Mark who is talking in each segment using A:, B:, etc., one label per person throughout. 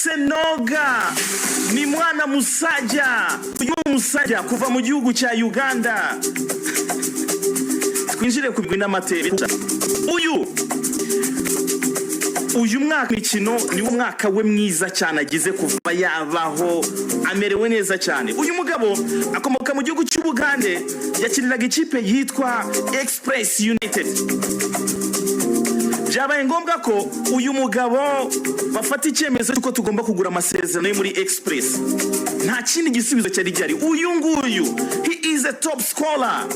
A: Senoga ni mwana musajya. Uyu ni umusajya kuva mu gihugu cya Uganda. Twinjire ku bigwi n'amateka. Uyu mwaka imikino ni wo mwaka we mwiza cyane agize kuva yabaho, amerewe neza cyane. Uyu mugabo akomoka mu gihugu cy'Ubugande, yakiniraga ikipe yitwa Express United. Byabaye ngombwa ko uyu mugabo bafata icyemezo cy'uko tugomba kugura amasezerano yo muri Express. Nta kindi gisubizo cyari gihari. Uyu nguyu, he is a top scorer.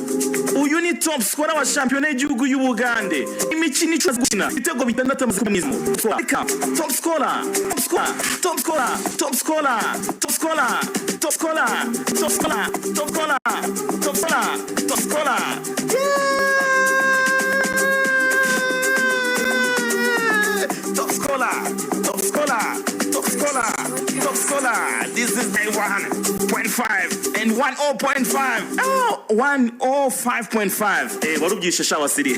A: Uyu ni top scorer wa shampiyona y'igihugu y'Ubugande. Imikino 10 gukina, ibitego 6 amaze kubonizamo. Top scorer, top scorer, top scorer, top scorer, top scorer, top scorer, top scorer, top scorer, top scorer, top scorer. Yeah! Top scorer, top scorer, top scorer, top scorer. This is the 1.5 and 10.5. Oh, 105.5. Eh, warubyishe shawa siri.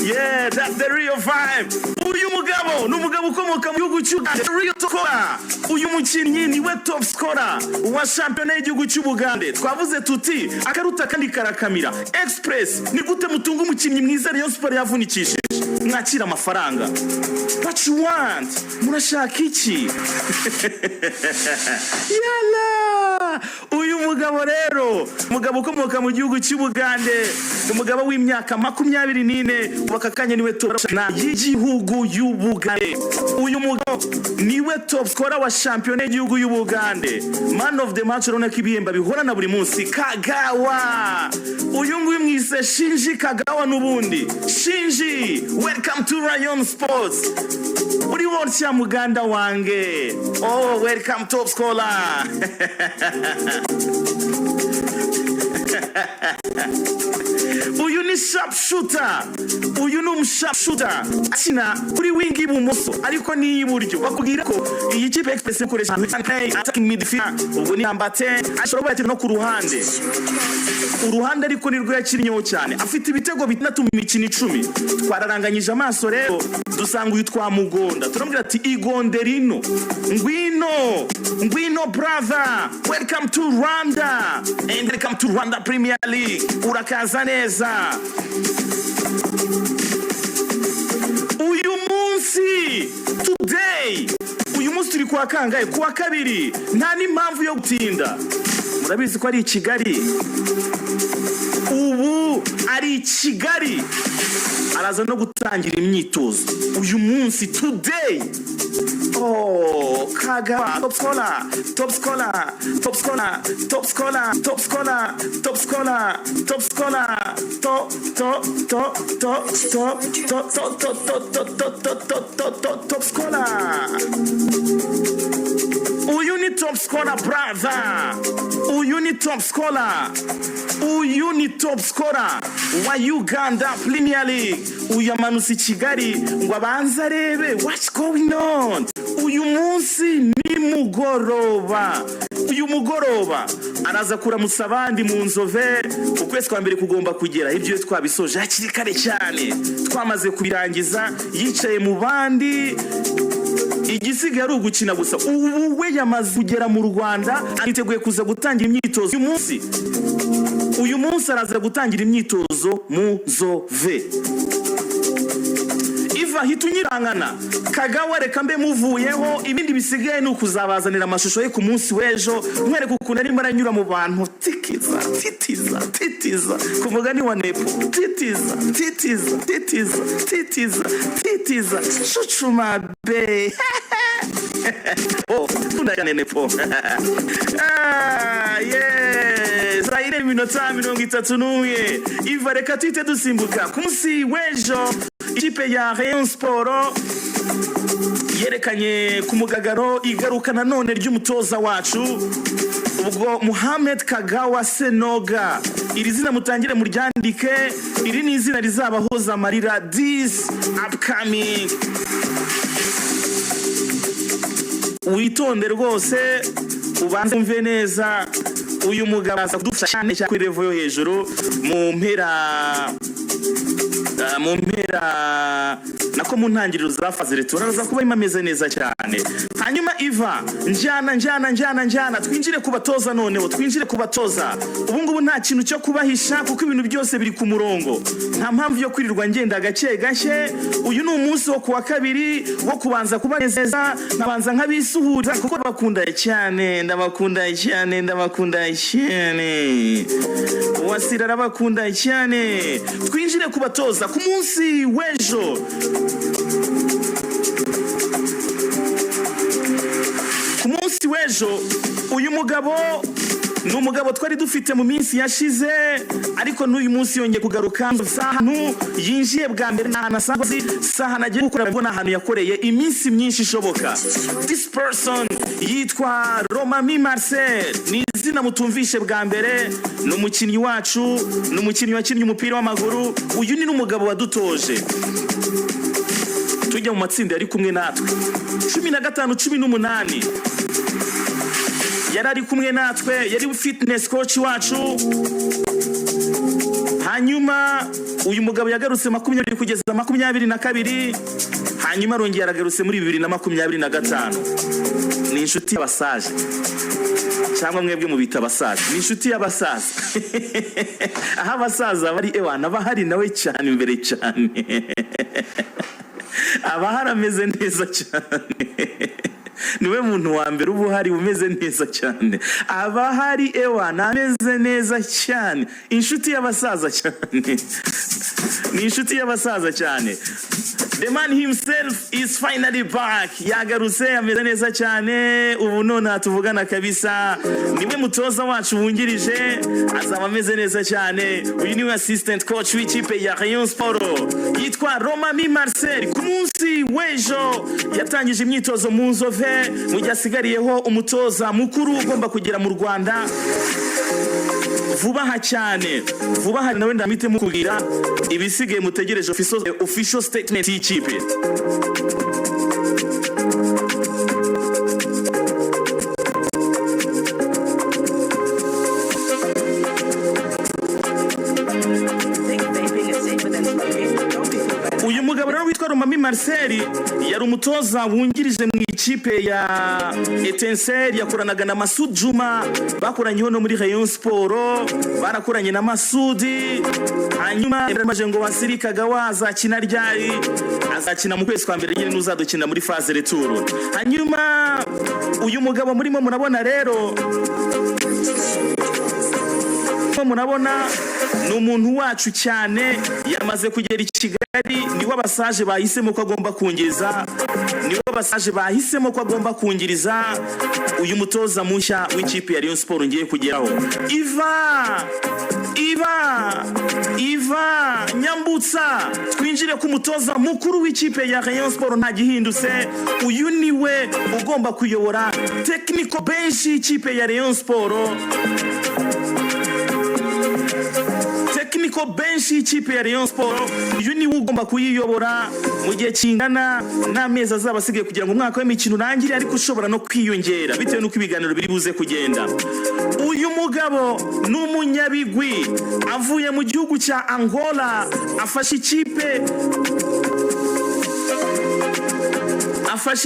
A: Yeah, that's the real vibe. Uyu mugabo ni umugabo ukomoka mu gihugu cy'Uganda. Real top scorer. Uyu mukinnyi niwe top scorer wa shampiyona y'igihugu cy'Ubugande. Twavuze tuti akaruta kandi karakamira. Express, ni gute mutunga umukinnyi mwiza Rayon Sport yavunikishije? Mwakira amafaranga. What you want? Murashaka iki? Yala! Uyu mugabo rero, umugabo ukomoka mu gihugu cy'Ubugande, umugabo w'imyaka 24, ubu aka kanya niwe top y'igihugu y'Ubugande. Uyu mugabo niwe top scorer wa shampiyona y'igihugu y'Ubugande. Man of the match, urabona ko ibihembo bihorana buri munsi. Kagawa. Uyu nguyu mwise Shinji Kagawa n'ubundi. Shinji, welcome to Rayon Sports. Uri wotya muganda wange. Oh, welcome, top scorer. Uyu ni sharp shooter, uyu ni umusharp shooter, akina kuri wing y'ibumoso ariko n'iy'iburyo. Bakubwira ko iyi kipe Express ikoresha attacking midfielder, ubwo ni number 10, ashobora kuba yakina no ku ruhande, uruhande ariko nirwo yakinnyeho cyane. Afite ibitego 6 mu mikino 10. Twararanganyije amaso rero dusanga uyu twamugonda, turamubwira ati igonde rino, ngwino, ngwino brother, welcome to Rwanda and welcome to Rwanda Premier League, urakaza neza. Uyu munsi, today, uyu munsi turi kuwa kangahe? Kuwa kabiri. Nta n'impamvu yo gutinda, murabizi ko ari i Kigali. Ubu ari i Kigali, araza no gutangira imyitozo uyu munsi, today. Oh, Kagawa, top scorer, top scorer, top scorer, top scorer, top scorer, top scorer, top scorer, top, top, top, top, top, top, top, top, top, top, top, top, top, top, top, top scorer. Uyu ni top scorer, brother. Uyu ni top scorer. Uyu ni top scorer wa Uganda Premier League. Uyu amanutse i Kigali ngo abanze arebe what's going on. Uyu munsi nimugoroba, uyu mugoroba araza kuramutsa abandi mu Nzove. Ukwezi kwa mbere kugomba kugera, ibyo twabisoje hakiri kare cyane, twamaze kubirangiza, yicaye mu bandi, igisigaye ari ugukina gusa. Ubu we yamaze kugera mu Rwanda, yiteguye kuza gutangira imyitozo uyu munsi. Uyu munsi araza gutangira imyitozo mu Nzove. Iva hita unyirangana Kagawa, reka mbe muvuyeho. Ibindi bisigaye ni ukuzabazanira amashusho ye ku munsi w'ejo, nkwereka ukuntu arimo aranyura mu bantu, tikiza titiza titiza, ku mugani wa Nepo, titiza titiza titiza titiza titiza, cucuma be. Oh, nkunda cyane Nepo. Ah, yes. Saa 4 iminota 31. Iva, reka tuhite dusimbuka ku munsi w'ejo. Ikipe ya Rayon Sport yerekanye ku mugaragaro igaruka nanone ry'umutoza wacu, ubwo Muhamed Kagawa Senoga. Iri zina mutangire muryandike, iri ni izina rizabahoza amarira this upcoming. Witonde rwose, ubanze wumve neza. Uyu mugabo aza kudufasha cyane cyane kuri level yo hejuru mu mpera, mu mpera nako. Ko mu ntangiriro za phase retour araza kuba arimo ameze neza cyane. Hanyuma Iva, njyana, njyana, njyana, njyana, twinjire ku batoza. Noneho twinjire ku batoza. Ubu ngubu nta kintu cyo kubahisha kuko ibintu byose biri ku murongo, nta mpamvu yo kwirirwa ngenda gake gake. Uyu ni umunsi wo kuwa kabiri wo kubanza kubanezeza, nkabanza nkabisuhuriza kuko ndabakunda cyane, ndabakunda cyane, ndabakunda cyane. Wasira arabakunda cyane. Twinjire ku batoza ku munsi w'ejo. Ku munsi w'ejo, uyu mugabo ni umugabo twari dufite mu minsi yashize, ariko n'uyu munsi yongeye kugaruka. Si ahantu yinjiye bwa mbere, ni ahantu asanzwe azi, si ahantu agiye gukora, ni ahantu yakoreye iminsi myinshi ishoboka. This person yitwa Romami Marcel, ni izina mutumvishe bwa mbere. Ni umukinnyi wacu, ni umukinnyi wakinnye umupira w'amaguru. Uyu ni n'umugabo wadutoje tujya mu matsinda, yari kumwe natwe 15, 18, yari ari kumwe natwe, yari fitness coach wacu. Hanyuma uyu mugabo yagarutse 20 kugeza 22, hanyuma arongera aragarutse muri 2025. Ni inshuti y'abasaje, cyangwa mwebwe mubita abasaza, ni inshuti y'abasaza. Aho abasaza bari, ewana, aba hari nawe cyane, imbere cyane, aba hari ameze neza cyane. Niwe muntu wa mbere uba uhari umeze neza cyane, aba ahari, ewana, ameze neza cyane. Inshuti y'abasaza cyane, ni inshuti y'abasaza cyane. The man himself is finally back, yagarutse ameze neza cyane. Ubu none tuvugana kabisa niwe mutoza wacu wungirije, azaba ameze neza cyane. Uyu niwe assistant coach w'ikipe ya Rayon Sport, yitwa Romami Marcel. Ku munsi w'ejo yatangije imyitozo mu Nzove, mu gihe asigariyeho umutoza mukuru ugomba kugera mu Rwanda vuba aha cyane, vuba aha. Nawe ndamite mukubwira ibisigaye, mutegereje official statement y'ikipe.
B: Think vaping is safer than smoking? Don't be fooled by the
A: Uyu mugabo rero witwa Romami Marcel yari umutoza wungirije mu ikipe ya Etincelle, yakoranaga na Masud Juma, bakoranyeho no muri Rayon Sport, barakoranye na Masudi. Hanyuma yamaje ngo Wasiri Kagawa azakina ryari? Azakina mu kwezi kwa mbere nyine, n'uzadukina muri phase retour. Hanyuma uyu mugabo murimo murabona rero, murabona ni umuntu wacu cyane, yamaze kugera i Kigali. Niwe abasaje bahisemo ko agomba kungiriza, niwe abasaje bahisemo ko agomba kungiriza uyu mutoza mushya w'ikipe ya Rayon Sport ngiye kugeraho. Iva, Iva, Iva Nyambutsa, twinjire ku mutoza mukuru w'ikipe ya Rayon Sport. Nta gihindutse, uyu niwe ugomba kuyobora technical bench y'ikipe ya Rayon Sport. Technical bench y'ikipe ya Rayon Sport, uyu niwe ugomba kuyiyobora mu gihe kingana n'amezi azaba asigaye kugira ngo umwaka w'imikino urangire, ariko ushobora no kwiyongera bitewe n'uko ibiganiro biri buze kugenda. Uyu mugabo ni umunyabigwi, avuye mu gihugu cya Angola, afashe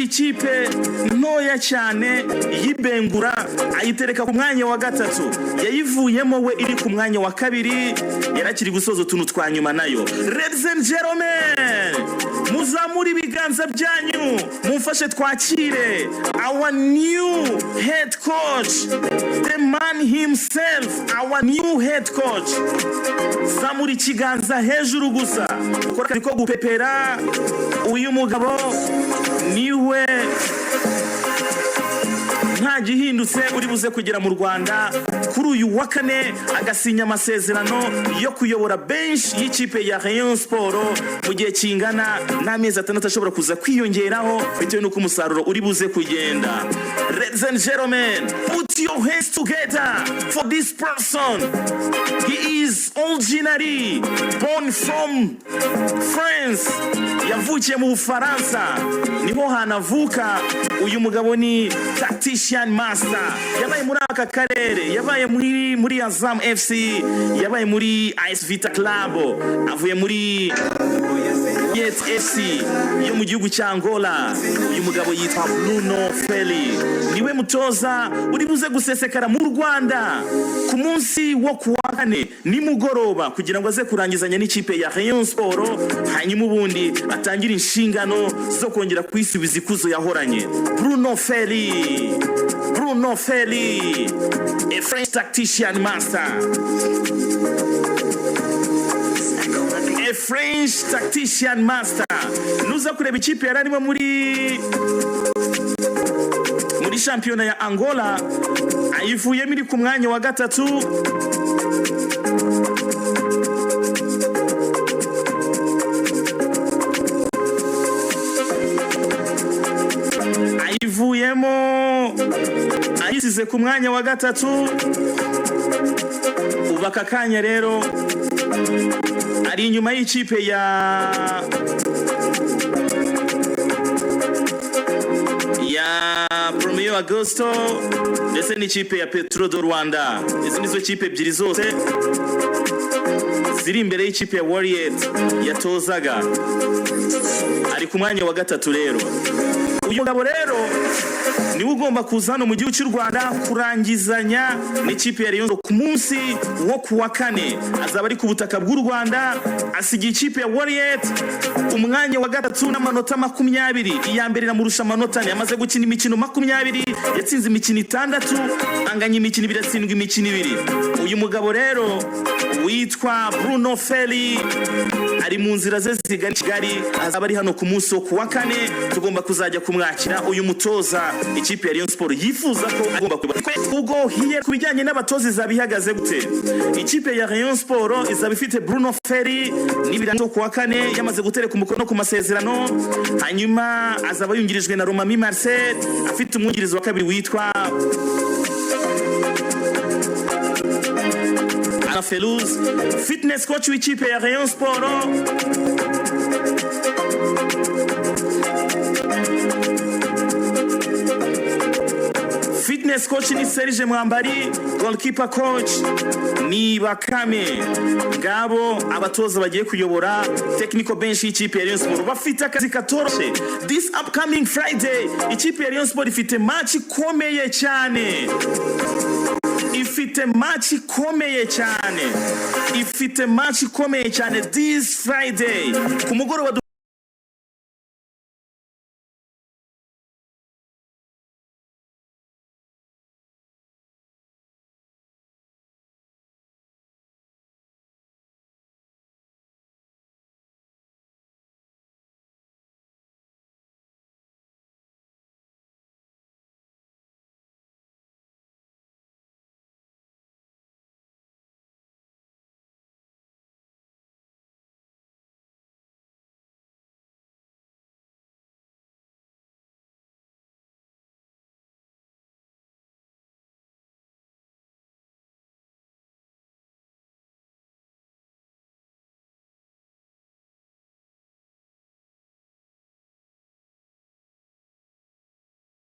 A: ikipe ntoya cyane y'Ibengura, ayitereka ku mwanya wa gatatu. Yayivuyemo we iri ku mwanya wa kabiri, yarakiri gusoza utuntu twa nyuma nayo. Ladies and gentlemen, muzamure ibiganza byanyu mumfashe twakire our new head coach, the man himself, our new head coach. Zamura ikiganza hejuru gusa, kora akazi ko gupepera. Uyu mugabo niwe, nta gihindutse, uri buze kugera mu Rwanda kuri uyu wa kane, agasinya amasezerano yo kuyobora bench y'ikipe ya Rayon Sport mu gihe kingana n'amezi 6, ashobora kuza kwiyongeraho bitewe n'uko umusaruro uri buze kugenda. Ladies and gentlemen, put your hands together for this person. He is originally born from France, yavukiye mu Bufaransa, niho hantu avuka. Uyu mugabo ni tactician master, yabaye muri aka karere, yabaye muri Azam FC, yabaye muri AS Vita Club, avuye muri Wariet FC yo mu gihugu cya Angola. Uyu mugabo yitwa Bruno Ferry, niwe mutoza uri buze gusesekara mu Rwanda ku munsi wo ku wa kane nimugoroba kugira ngo aze kurangizanya n'ikipe ya Rayon Sport, hanyuma ubundi atangire inshingano zo kongera kuyisubiza ikuzo yahoranye. Bruno Ferry, Bruno Ferry, a French tactician master, a French tactician master. Nuza kureba ikipe yari arimo muri shampiyona ya Angola, ayivuyemo iri ku mwanya wa gatatu. Ayivuyemo ayisize ku mwanya wa gatatu. Ubu aka kanya rero ari inyuma y'ikipe ya Primeiro Agosto ndetse n'ikipe ya Petro de Luanda. Izi nizo kipe ebyiri zose ziri imbere y'ikipe ya Warriors yatozaga. Ari ku mwanya wa gatatu. Rero uyu mugabo rero niwe ugomba kuza hano mu gihugu cy'u Rwanda kurangizanya n'ikipe ya Rayon Sport ku munsi wo ku wa kane. Azaba ari ku butaka bw'u Rwanda. Asigiye ikipe ya Warriors umwanya wa gatatu n'amanota 20. Iya mbere iramurusha amanota 4. Yamaze gukina imikino 20, yatsinze imikino itandatu, anganya imikino ibiri, atsindwa imikino ibiri. Uyu mugabo rero witwa Bruno Ferry ari mu nzira ze zigana i Kigali. Azaba ari hano ku munsi wo ku wa kane. Tugomba kuzajya kumwakira, uyu mutoza ikipe ya Rayon Sport yifuza ko agomba kuba. Ubwo hiye ku bijyanye n'abatoza, izaba ihagaze gute? Ikipe ya Rayon Sport izaba ifite Bruno Ferry n'ibirango ku wa kane yamaze gutereka umukono ku masezerano, hanyuma azaba yungirijwe na Romami Marcel, afite umwungirizi wa kabiri witwa Ana Felouz. Fitness coach w'ikipe ya Rayon Sport Fitness coach ni Serge Mwambari, goalkeeper coach ni Bakame. Ngabo abatoza bagiye kuyobora technical bench y'ikipe ya Rayon Sport. Bafite akazi katoroshe. This upcoming Friday, ikipe ya Rayon Sport ifite match ikomeye cyane, ifite match ikomeye cyane, ifite match ikomeye cyane this Friday ku mugoroba.